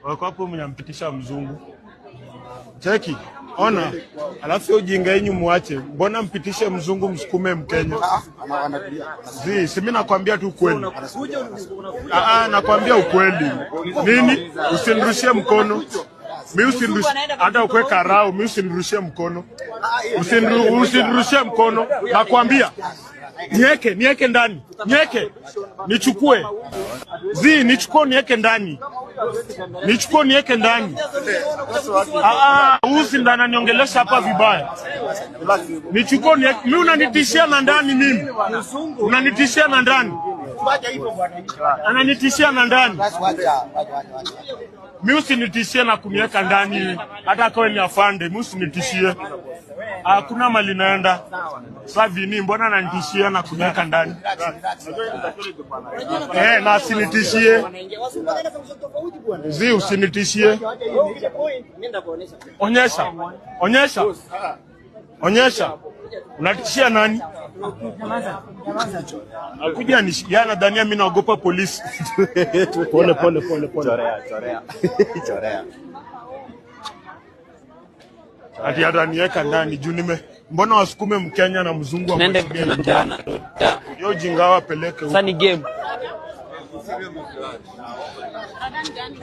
Wako hapo mnampitisha mzungu. Cheki, ona. Alafu hiyo ujinga yenyu muache. Mbona mpitishe mzungu msukume Mkenya? Zi, si mimi nakwambia tu ukweli. Ah, ah, nakwambia ukweli. Nini? Usinirushie mkono. Mimi usinirushie hata ukwe karao, mimi usinirushie mkono. Usinirushie mkono. Nakwambia. Niweke, niweke ndani. Niweke. Nichukue. Zi, nichukue niweke ndani. Nichukue niweke ndani. Ah, ah, huyu si ndo ananiongelesha hapa vibaya. Nichukue niweke. Mimi unanitishia na ndani mimi. Unanitishia na ndani. Ananitishia na ndani. Mimi usinitishie na kuniweka ndani, hata kawe ni afande, mimi usinitishie. Hakuna mali naenda. Sasa Vini, mbona ananitishia na kuniweka ndani? Eh, na asinitishie. Zi, usinitishie. Onyesha. Onyesha. Onyesha. Unatishia nani? Akuja ni yeye anadhania mimi naogopa polisi. Pole pole pole pole. Chorea, chorea. Chorea. Ati ataniweka ndani juu nime mbona wasukume Mkenya na mzungu Tunaenda amwachie. jana. Hiyo ujinga wapeleke huko. Sasa ni game. Radani gani?